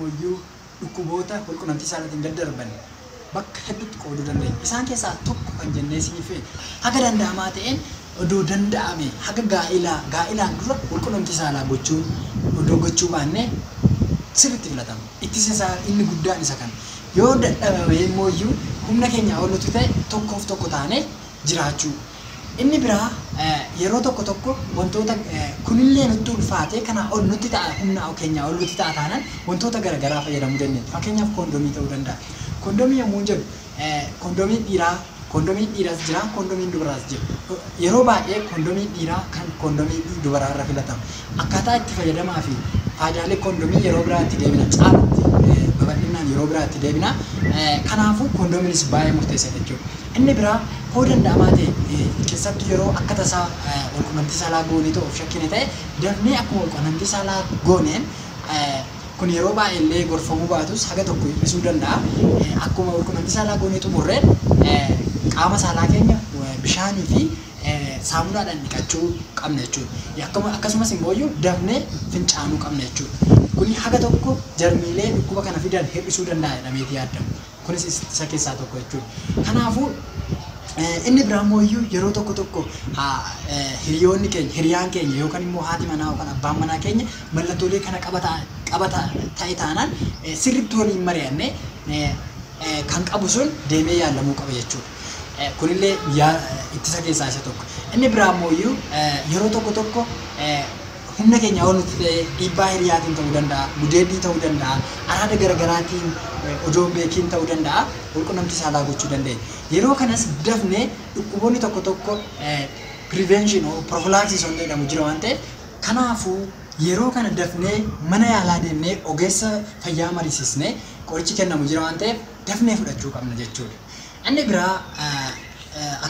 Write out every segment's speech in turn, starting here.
immoo dhukkuboota walqunnamtii saalaatiin daddarban bakka hedduutti qooduu dandeenya. Isaan keessaa tokko kan jennee isiniif haga danda'amaa ta'een odoo danda'ame haga gaa'ilaan dura walqunnamtii saalaa gochuun odoo gochuu baannee sirriitti filatama. Ittisa isaa inni guddaan isa kana. Yoo dadhabame immoo humna keenya ol nuti ta'e tokkoof tokko taanee jiraachuu. Inni biraa yeroo tokko tokko wantoota kunillee nutti ulfaatee kanaa ol nutti ta'a humna keenyaa ol nutti ta'a taanaan wantoota garaagaraa fayyadamuu dandeenya. Fakkeenyaaf koondomii ta'uu danda'a. Koondomii yommuu jedhu koondomiin dhiiraas jira, koondomiin dubaraas jira. Yeroo baay'ee koondomiin dhiiraa kan koondomii dubaraa irra filatama. Akkaataa itti fayyadamaa fi faayidaalee koondomii yeroo biraatti deebina caalatti babal'inaan yeroo biraatti deebina. Kanaafuu koondomiinis baay'ee murteessaadha jechuudha. Inni biraa hoo danda'amaa ta'e keessattuu yeroo akka tasaa walqunnamtii saalaa goonee ta'uuf shakkine ta'e dafnee akkuma walqunnamtii saalaa gooneen kun yeroo baay'ee illee gorfamuu baatus haga tokko hir'isuu danda'a. Akkuma walqunnamtii saalaa goonee xumurreen qaama saalaa keenya bishaanii fi saamunaadhaan dhiqachuu qabna jechuudha. Akkasumas immoo dafnee fincaanuu qabna jechuudha. Kun haga tokko jarmiilee dhukkuba kana fidan hir'isuu danda'a jedhameeti yaadama. Kunis isa keessaa tokko jechuudha. Kanaafuu inni biraa immoo yeroo tokko tokko hiriyoonni keenya, hiriyaan keenya yookaan immoo haati manaa yookaan abbaan manaa keenya mallattoolee kana qabata ta'e taanaan sirriitti waliin mari'annee kan qabu sun deemee yaalamuu qaba jechuudha. Kunillee ittisa keessaa isa tokko. Inni biraa immoo yeroo tokko tokko humna keenya ol nuti ta'e dhiibbaa hiriyaatiin ta'uu danda'a, gudeeddii ta'uu danda'a, araada garaagaraatiin odoo beekiin ta'uu danda'a, walqunnamtii saalaa gochuu dandeenya. Yeroo kanas dafnee dhukkuboonni tokko tokko prevention or prophylaxis waan jedhamu jira waan ta'eef kanaafuu yeroo kana dafnee mana yaalaa deemnee ogeessa fayyaa mariisisnee qorichi kennamu jira waan ta'eef dafnee fudhachuu qabna jechuudha. Inni biraa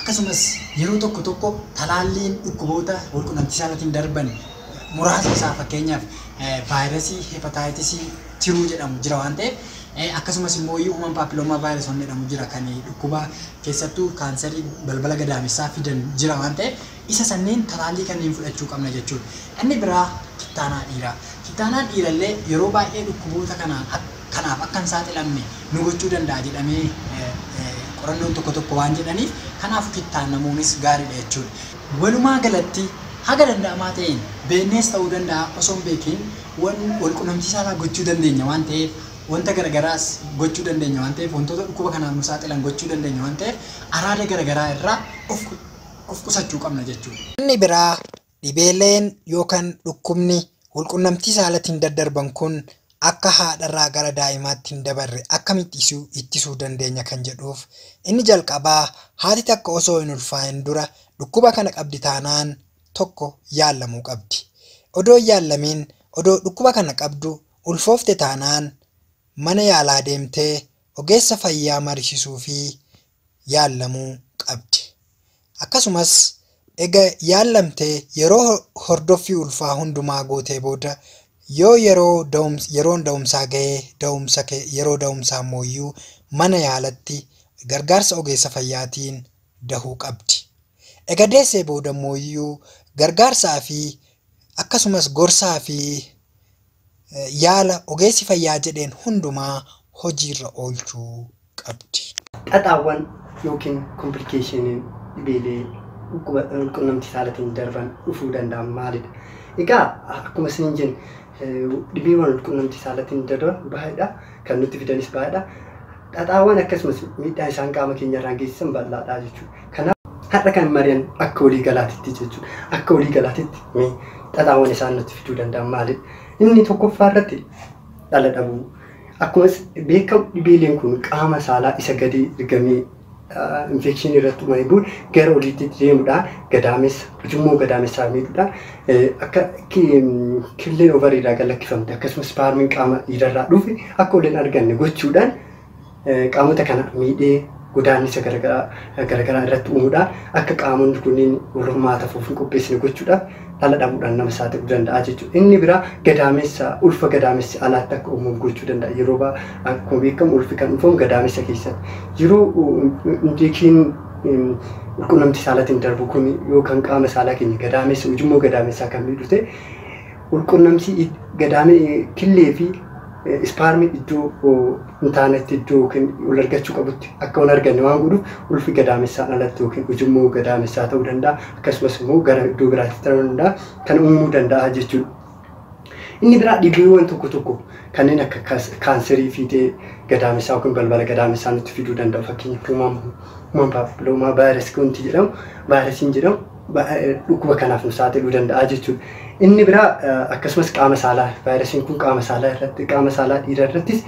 akkasumas yeroo tokko tokko talaalliin dhukkuboota walqunnamtii saalaatiin darban muraasa isaa fakkeenyaaf vaayirasii hepataayitisii tiruu jedhamu jira waan ta'eef akkasumas immoo human paapiloomaa vaayirasii waan jedhamu jira kan dhukkuba keessattuu kaansarii balbala gadaamessaa fidan jira waan ta'eef isa sanneen talaallii kanneen fudhachuu qabna jechuudha. Inni biraa kittaanaa dhiiraa. Kittaanaan dhiirallee yeroo baay'ee dhukkuboota kanaaf akka hin saaxilamne nu gochuu danda'a jedhamee qorannoon tokko tokko waan jedhaniif kanaaf kittaanamuunis gaariidha jechuudha. Walumaa galatti haga danda'amaa ta'een beeknees ta'uu danda'a osoo hin beekiin walqunnamtii saalaa gochuu dandeenya waan ta'eef wanta garagaraas gochuu dandeenya waan ta'eef wantoota dhukkuba kanaaf nu saaxilan gochuu dandeenya waan ta'eef araada garagaraa irraa of qusachuu qabna jechuudha. Inni biraa dhibeeleen yookaan dhukkubni walqunnamtii saalaatiin daddarban kun akka haadharraa gara daa'imaatti hin dabarre akkamitti ittisuu dandeenya kan jedhuuf inni jalqabaa haati takka osoo hin ulfaa'in dura dhukkuba kana qabdi taanaan tokko yaalamuu qabdi. Odoo hin yaalamiin odoo dhukkuba kana qabdu ulfoofte taanaan mana yaalaa deemtee ogeessa fayyaa mariisisuu fi yaalamuu qabdi. Akkasumas egaa yaalamtee yeroo hordoffii ulfaa hundumaa gootee booda yoo yeroon da'umsaa ga'ee yeroo da'umsaa immoo mana yaalatti gargaarsa ogeessa fayyaatiin dahuu qabdi. Egaa deessee booda immoo gargaarsaa fi akkasumas gorsaa fi yaala ogeessi fayyaa jedheen hundumaa hojiirra oolchuu qabdi. Xaxaawwan yookiin komplikeeshiniin dhibeelee walqunnamtii saalaatiin darban dhufuu danda'an maalidha? Egaa akkuma isin jenne dhibeewwan walqunnamtii saalaatiin darban baay'eedha. Kan nutti fidanis baay'eedha. Xaxaawwan akkasumas miidhaa isaan qaama keenyarraan geessisan bal'aadha jechuudha. Kanaaf har'a kan mari'an akka walii galaatitti jechuudha. Akka walii galaatitti xaxaawwan isaan nutti fiduu danda'an maalidha? Inni tokkoffaa irratti dhala dhabuu. Akkasumas beekamu dhibeeleen kun qaama saalaa isa gadi ergamee infekshinii irratti uumamee booda gara oliitti deemuudhaan gadaamessa ujummoo gadaamessaa miidhuudhaan akka killeen ovariirraa gad lakkifamte akkasumas ispaarmiin qaama dhiirarraa dhufe akka waliin arganne gochuudhaan qaamota kana miidhee godaannisa garaagaraa irratti uumuudhaan akka qaamonni kunneen hormaataaf of hin qopheessine gochuudhaan dhala dhabuudhaan nama saaxiluu danda'a jechuudha. Inni biraa gadaamessa ulfa gadaamessi alaatti akka uumamu gochuu danda'a. Yeroo akkuma beekamu ulfi kan dhufamu gadaamessa keessatti. Yeroo infekshinii walqunnamtii saalaatiin darbu kun yookaan qaama saalaa keenya gadaamessa ujummoo gadaamessaa kan miidhu ta'e walqunnamtii gadaamee killee fi Ispaarmiin iddoo hin taanetti iddoo yookiin ol argachuu qabutti akka hin arganne waan godhuuf ulfi gadaamessaan alatti yookiin ujummoo gadaamessaa ta'uu danda'a, akkasumas immoo gara iddoo biraatti ta'uu danda'a, kan uumuu danda'a jechuudha. Inni biraa dhibeewwan tokko tokko kanneen akka kaanserii fiixee gadaamessaa yookiin balbala gadaamessaa nutti fiduu danda'u. Fakkeenyaaf human papilloma vaayirasii wanti jedhamu, vaayirasiin jedhamu dhukkuba kanaaf nu saaxiluu danda'a jechuudha. Inni biraa akkasumas qaama saalaa, vaayirasiin kun qaama saalaa irratti, qaama saalaa dhiiraa irrattis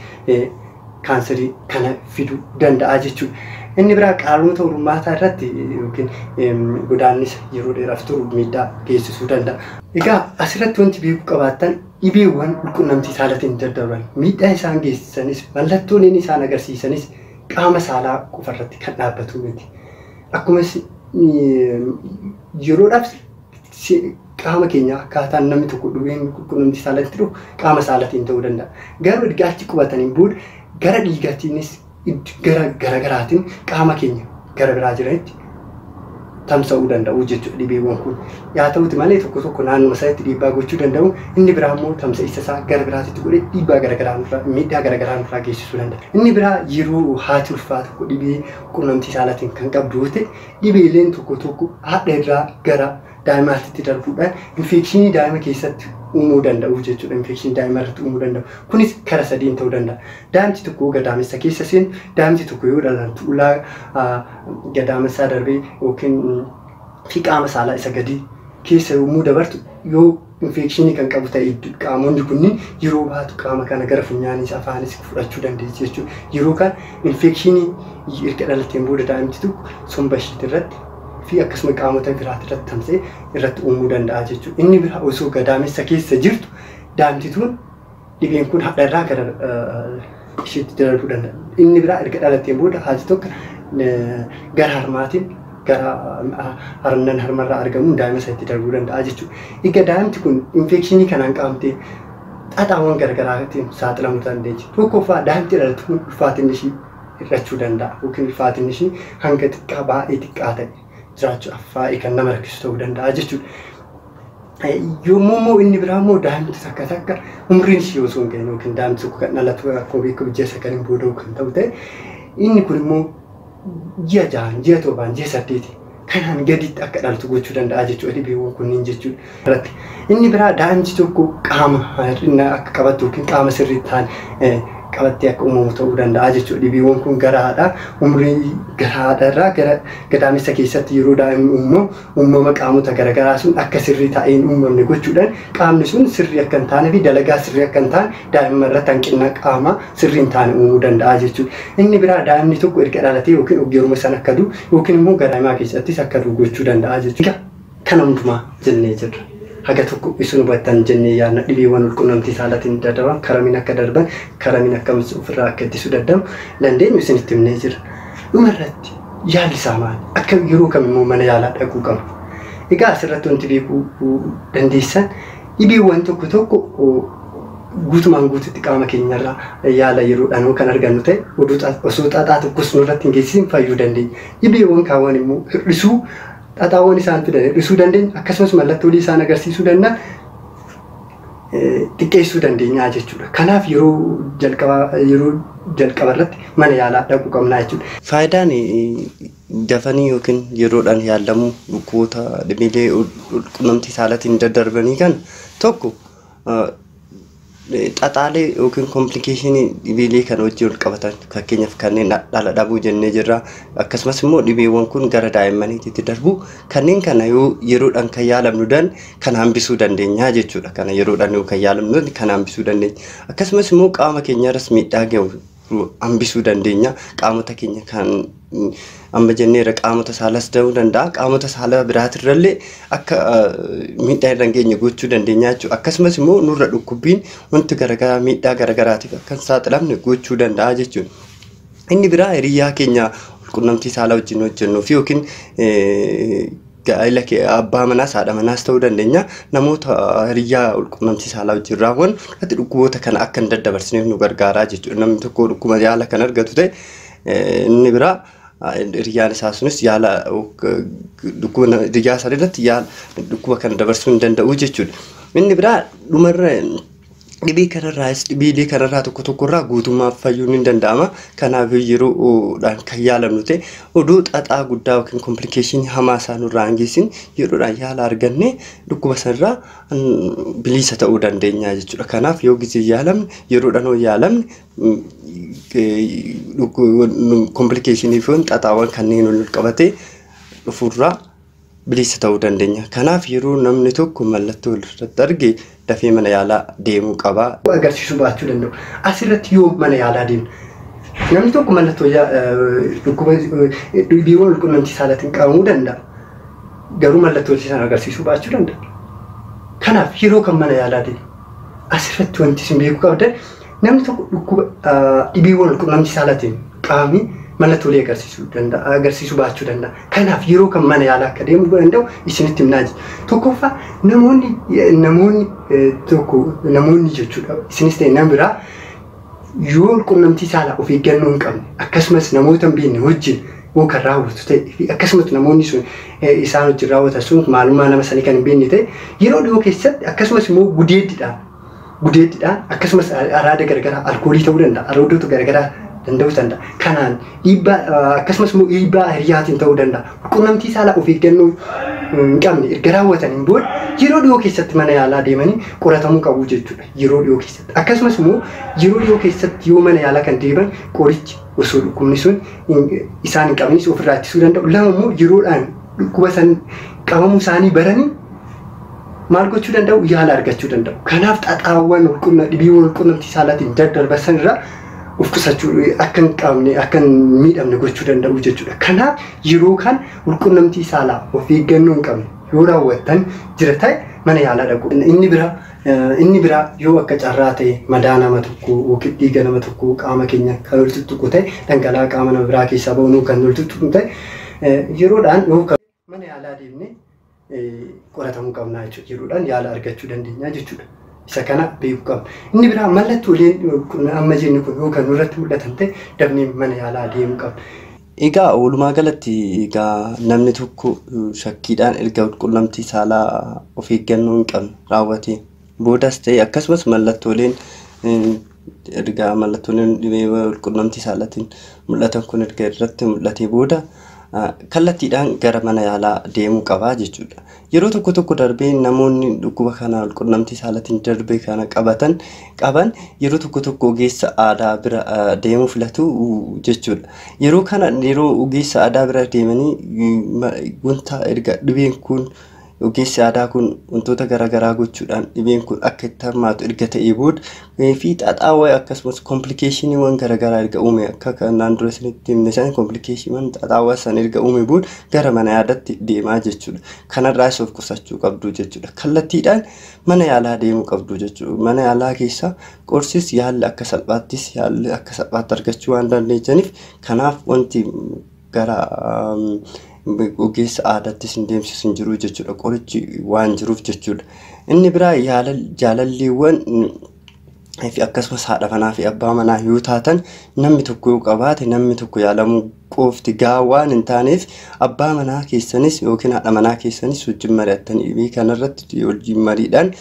kaanserii kana fiduu danda'a jechuudha. Inni biraa qaamota hormaataa irratti yookiin godaannisa yeroo dheeraaf turu miidhaa geessisuu danda'a. Egaa asirratti wanti beekuu qabaattan dhibeewwan walqunnamtii saalaatiin daddarban miidhaa isaan geessisanis mallattoon inni isaan agarsiisanis qaama saalaa qofarratti kan dhaabbatu miti. Akkuma yeroodhaaf qaama keenya akkaataan namni tokko dhibeen qunnamtii saalatti dhufu qaama saalaatiin ta'uu danda'a. Garuu erga achi qubataniin booda gara dhiigaatiinis gara garagaraatiin qaama keenya gara biraa jiranitti tamsa'uu danda'u jechuudha dhibeewwan kun. Yaa ta'uti malee tokko tokko naannoo isaatti dhiibbaa gochuu danda'u, inni biraa immoo tamsa'isa isaa gara biraatitti godhee dhiibbaa garagaraa nurraa, miidhaa garagaraa nurraa geessisuu danda'a. Inni biraa yeroo haati ulfaa tokko dhibee qunnamtii saalaatiin kan qabdu yoo ta'e, dhibeeleen tokko tokko haadha irraa gara daa'imaatti darbuudhaan infekshinii daa'ima keessatti uumuu danda'u jechuudha. Infekshinii daa'ima irratti uumuu danda'u. Kunis kara sadiin ta'uu danda'a. Daa'imti tokko gadaamessa keessa seenu, daa'imti tokko yoo dhalantu ulaa gadaamessaa darbee yookiin fi qaama saalaa isa gadii keessa yommuu dabartu yoo infekshinii kan qabu ta'e qaamonni kunniin yeroo baatu qaama kana gara funyaanis afaanis fudhachuu dandeessi jechuudha. Yeroo kan infekshinii erga dhalatteen booda daa'imti tokko somba ishiitii irratti fi akkasuma qaamota biraati irratti tamsa'ee irratti uumuu danda'a jechuudha. Inni biraa osoo gadaamessa keessa jirtu daa'imti tun dhibeen kun haadha irraa gara isheetti darbuu danda'a. Inni biraa erga dhalatteen booda haati tokko gara harmaatiin gara harnan harmarraa argamuun daa'ima isaatti darbuu danda'a jechuudha. Egaa daa'imti kun infekshinii kanaan qabamtee xaxaawwan garaagaraatiin saaxilamuu dandeessi. Tokkoffaa daa'imti dhalatu kun ulfaatinni ishii hir'achuu danda'a yookiin ulfaatinni ishii hanga xiqqaa baay'ee xiqqaa ta'e jiraachuudhaaf baay'ee kan nama rakkisu ta'uu danda'a jechuudha. Yommuu immoo inni biraa immoo daa'imti takka takka umriin ishii osoo hin gahin yookiin daa'imti tokko kan dhalatu akkuma beekamu ji'a 9 booda kan ta'u ta'e, inni kun immoo ji'a 6, ji'a 7, ji'a 8 kanaan gaditti akka dhalatu gochuu danda'a jechuudha dhibeewwan kunniin jechuudha. Inni biraa daa'imti tokko qaama hir'ina akka qabattu yookiin qaama sirrii ta'an qabattee akka uumamu ta'uu danda'a jechuudha. Dhibeewwan kun gara haadhaa umrii gara haadha irraa gara gadaamessa keessatti yeroo daa'imni uumamu uumama qaamota garaagaraa sun akka sirrii ta'een uumamne gochuudhaan qaamni sun sirrii akka hin taane fi dalagaa sirrii akka hin taane daa'imma irratti hanqina qaamaa sirrii hin taane uumuu danda'a jechuudha. Inni biraa daa'imni tokko erga dhalatee yookiin yeruma sana akka du'u yookiin immoo gadaamaa keessattis akka du'u gochuu danda'a jechuudha. Kana hundumaa jennee jirra. Haga tokko isin hubattan jennee yaadna dhibeewwan walqunnamtii saalaatiin daddarban karamiin akka darban karamiin akkamitti ofirraa akka ittisuu danda'amu dandeenyu isinitti himnee jira. Dhumarratti yaalli isaa maali? Akka yeroo kam immoo mana yaalaa dhaquu qabna? Egaa asirratti wanti beekuu dandeessan dhibeewwan tokko tokko guutumaan guututti qaama keenyarraa yaala yeroodhaan kan argannu ta'e osoo xaxaa tokkos nurratti hin geessisin fayyuu dandeenya. Dhibeewwan kaawwan immoo hir'isuu xaxaawwan isaan fidan hir'isuu dandeenya, akkasumas mallattoolee isaan agarsiisuu danda'an xiqqeessuu dandeenya jechuudha. Kanaaf yeroo jalqaba irratti mana yaalaa dhaquu qabna jechuudha. Faayidaan dafanii yookiin yeroodhaan yaalamuu dhukkuboota dhibeelee qunnamtii saalaatiin daddarbanii kan tokko xaxaalee yookiin komplikeeshinii dhibeelee kan wajjin wal qabatan fakkeenyaaf kanneen dhala dhabuu jennee jirra. Akkasumas immoo dhibeewwan kun gara daa'immaniitti darbu kanneen kana yoo yeroodhaan kan yaalamnu dan kan hambisuu dandeenya jechuudha. Kana yeroodhaan yoo kan yaalamnu kan hambisuu dandeenya. Akkasumas immoo qaama keenyarras miidhaa gahu hambisuu dandeenya. Qaamota keenya kan amma jenneera qaamota saalas ta'uu danda'a. Qaamota saalaa biraatirrallee akka miidhaa irra hin geenye gochuu dandeenya jechuudha. Akkasumas immoo nurra dhukkubbiin wanti garaagaraa miidhaa garaagaraatiif akka hin saaxilamne gochuu danda'a jechuudha. Inni biraa hiriyaa keenya qunnamtii saalaa wajjin hojjennuu fi yookiin gaa'ela abbaa manaas haadha manaas ta'uu dandeenya. Namoota hiriyaa qunnamtii saalaa wajjin raawwannu irratti dhukkuboota kana akka hin daddabarsineef nu gargaaraa jechuudha. Namni tokko dhukkuba yaala kan argatu ta'e inni biraa hiriyaan isaa sunis yaala dhukkuba hiriyaa isaa irratti yaala dhukkuba kana dabarsuu hin danda'u jechuudha. Inni biraa dhumarra Dhibee kanarraas dhibeelee kanarraa tokko tokkorraa guutummaa fayyuun ni danda'ama. Kanaaf yeroodhaan kan yaalamnu ta'e oduu xaxaa guddaa yookiin komplikeeshinii hamaa isaa nurraa hin geessin yeroodhaan yaala arganne dhukkuba sanarraa bilisa ta'uu dandeenya jechuudha. Kanaaf yoo gisee yaalamne yeroodhaan yoo yaalamne komplikeeshinii fi xaxaawwan kanneen wal qabatee dhufurraa bilisa ta'uu dandeenya. Kanaaf yeroo namni tokko mallattoo irratti arge dafee mana yaalaa deemuu qaba. Agarsiisuu baachuu danda'u. Asirratti yoo mana yaalaa deemne namni tokko mallattoo dhukkuba dhibeewwan walqunnamtii saalaatiin qabamuu danda'a. Garuu mallattoo sana agarsiisuu baachuu danda'a. Kanaaf yeroo kan mana yaalaa deemne asirratti wanti isin beekuu qabdan namni tokko dhukkuba dhibeewwan walqunnamtii saalaatiin qabamee mallattoolee agarsiisuu danda'a, agarsiisuu baachuu danda'a. Kanaaf yeroo kan mana yaalaa akka deemuu danda'u isinitti himnaa jira. Tokkoffaa namoonni tokko namoonni jechuudha isinis ta'e nama biraa yoo walqunnamtii saalaa of eeggannoo hin qabne akkasumas namoota hin beekne wajjin yoo kan raawwatu ta'e fi akkasumas namoonni sun isaan wajjin raawwatan sun maalummaa nama sanii kan hin beekne ta'e yeroo dhiyoo keessatti akkasumas immoo gudeeddiidhaan akkasumas araada garagaraa alkoolii ta'uu danda'a araadota garagaraa danda'uu danda'a. Kanaan dhiibbaa akkasumas immoo dhiibbaa hiriyaatiin ta'uu danda'a. Qunnamtii saalaa of eeggannoo hin qabne erga raawwataniin booda yeroo dhiyoo keessatti mana yaalaa deemanii qoratamuu qabu jechuudha. Yeroo dhiyoo keessatti. Akkasumas immoo yeroo dhiyoo keessatti yoo mana yaalaa kan deeman qorichi osoo dhukkubni sun isaan hin qabnes ofirraa ittisuu danda'u. Lama immoo yeroodhaan dhukkuba san qabamuu isaanii baranii maal gochuu danda'u? Yaala argachuu danda'u. Kanaaf xaxaawwan dhibeewwan walqunnamtii saalaatiin daddarban sanirraa of qusachuu akka hin qabne akka hin miidhamne gochuu danda'u jechuudha. Kanaaf yeroo kan walqunnamtii saalaa of eeggannoo hin qabne yoo raawwattan jira ta'e mana yaalaa dhaqu. Inni biraa yoo akka carraa ta'e madaa nama tokkoo yookiin dhiiga nama tokkoo qaama keenya kan wal tuttuqu ta'e dhangala'aa qaama nama biraa keessaa ba'uun kan wal tuttuqu ta'e yeroodhaan yoo mana yaalaa deemne qoratamuu qabna jechuudha. Yeroodhaan yaala argachuu dandeenya jechuudha. Isa kana beekuu qabna. Inni biraa mallattooleen amma jennu kun yoo kan nurratti mul'atan ta'e dafnee mana yaalaa deemuu qabna. Egaa walumaa galatti egaa namni tokko shakkiidhaan erga qunnamtii saalaa of eeggannoo hin qabne raawwatee boodas ta'e akkasumas mallattooleen erga mallattooleen dhibee qunnamtii saalaatiin mul'atan kun erga irratti mul'atee booda kallattiidhaan gara mana yaalaa deemuu qabaa jechuudha. Yeroo tokko tokko darbee namoonni dhukkuba kana qunnamtii saalaatiin darbee kana qaban yeroo tokko tokko ogeessa aadaa bira deemuu filatu jechuudha. Yeroo kana yeroo ogeessa aadaa bira deemanii wanta erga dhibeen kun ogeessi aadaa kun wantoota garaagaraa gochuudhaan dhibeen kun akka itti hammaatu erga ta'ee booda fi xaxaawwan akkasumas komplikeeshiniiwwan garaagaraa erga uume akka kanaan dura isinitti himne san komplikeeshiniiwwan xaxaawwan san erga uume booda gara mana yaalaatti deemaa jechuudha. Kanarraas of qusachuu qabdu jechuudha. Kallattiidhaan mana yaalaa deemuu qabdu jechuudha. Mana yaalaa keessa qorsis yaalli akka salphaattis yaalli akka salphaatti argachuu waan dandeessaniif kanaaf wanti gara ogeessa aadaattis hin deemsisu hin jiru jechuudha. Qorichi waan jiruuf jechuudha. Inni biraa jaalalleewwan fi akkasumas haadha manaa fi abbaa manaa yoo taatan namni tokko yoo qabaate namni tokko yaalamuu qofti gahaa waan hin taaneef abbaa manaa keessanis yookiin haadha manaa keessanis wajjin mari'attanii dhibee kanarratti wajjin mariidhaan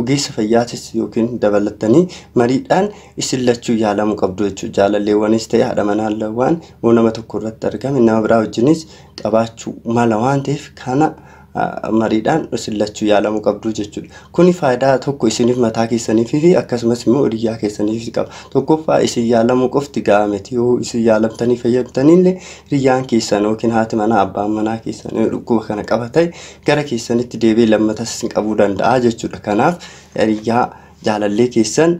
ogeessa fayyaatis yookiin dabalattanii mariidhaan isin lachuu yaalamuu qabdu jechuudha. Jaalalleewwanis ta'e haadha manaa lawaan yoo nama tokko irratti argame nama biraa wajjinis qabaachuu mala waan ta'eef kana mariidhaan isin lachuu yaalamuu qabdu jechuudha. Kuni faayidaa tokko isiniif mataa keessaniif fi akkasumas immoo hiriyaa keessaniif qaba. Tokkoffaa isin yaalamuu qofti gahaa miti. Yoo isin yaalamtanii fayyadamtanillee hiriyyaan keessan yookiin haati manaa abbaan manaa keessan yoo dhukkuba kana qaba ta'e gara keessanitti deebi'ee lammatas isin qabuu danda'a jechuudha. Kanaaf hiriyaa jaalallee keessan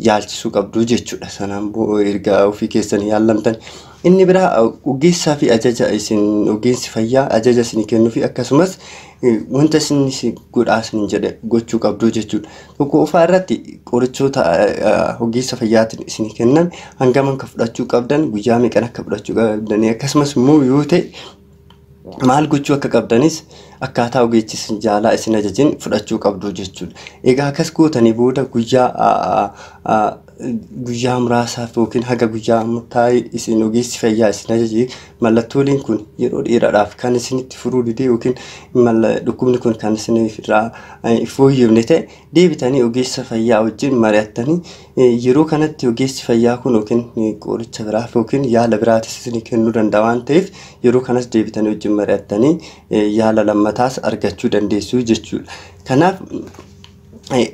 yaalchisuu qabdu jechuudha. Sanaan erga ofii keessan yaalamtan. Inni biraa ogeessaa fi ajaja isin ogeessi fayyaa ajaja isin kennuu fi akkasumas wanta isin godhaa isin jedhe gochuu qabdu jechuudha. Tokkoffaa irratti qorichoota ogeessa fayyaatiin isin kennan hangam akka fudhachuu qabdan guyyaa meeqan akka fudhachuu qabdan akkasumas immoo yoo ta'e maal gochuu akka qabdanis akkaataa ogeessi isin jaalaa isin ajajin fudhachuu qabdu jechuudha. Egaa akkas gootanii booda guyyaa guyyaa muraasaaf yookiin haga guyyaa murtaa'e isin ogeessi fayyaa isin ajaje mallattooleen kun yeroo dheeraadhaaf kan isinitti furuu dide yookiin dhukkubni kun kan isinirraa fooyyofne ta'e deebitanii ogeessa fayyaa wajjin mari'attanii yeroo kanatti ogeessi fayyaa kun yookiin qoricha biraaf yookiin yaala biraatis isinii kennuu danda'a waan ta'eef yeroo kanas deebitanii wajjin mari'attanii yaala lammataas argachuu dandeessu jechuudha. Kanaaf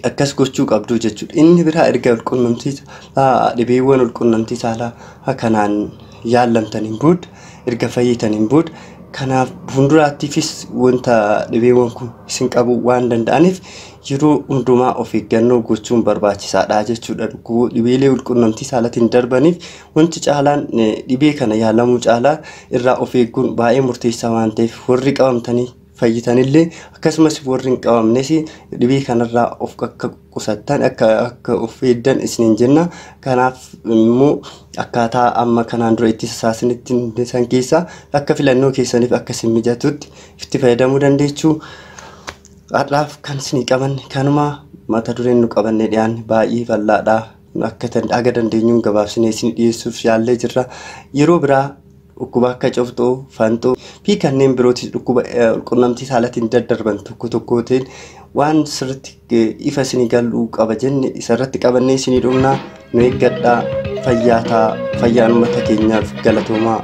akkas gochuu qabdu jechuudha. Inni biraa erga walqunnamtii dhibeewwan walqunnamtii saalaa kanaan yaallamtaniin booda erga fayyitaniin booda kanaaf fuulduraattiifis wanta dhibeewwan kun isin qabuu waan danda'aniif yeroo hundumaa of eeggannoo gochuun barbaachisaadha jechuudha. Dhibeelee walqunnamtii saalaatiin darbaniif wanti caalaan dhibee kana yaalamuu caalaa irraa of eegguun baay'ee murteessaa waan ta'eef warri qabamtanii fayyitanillee akkasumas warri hin qabamnes dhibee kanarraa of akka qusattan akka of eeggan isiniin jenna. Kanaaf immoo akkaataa amma kanaan dura itti sasaasinitti san keessaa akka filannoo keessaniif akka isin mijatutti itti fayyadamuu dandeessu. Har'aaf kan isinii qabanne kanuma mata dureen nu qabanne dhiyaanne baay'ee bal'aadha. Akka haga dandeenyuun gabaabsinee isin dhiyeessuuf yaallee jirra. Yeroo biraa dhukkuba akka cofxoo, fanxoo fi kanneen birootis dhukkuba qunnamtii saalaatiin daddarban tokko tokkootiin waan sirriitti ifa isinii galuu qaba jenne isarratti qabannee isinii dhumna nu eeggadhaa fayyaa ta'a fayyaan uummata keenyaaf galatoomaa.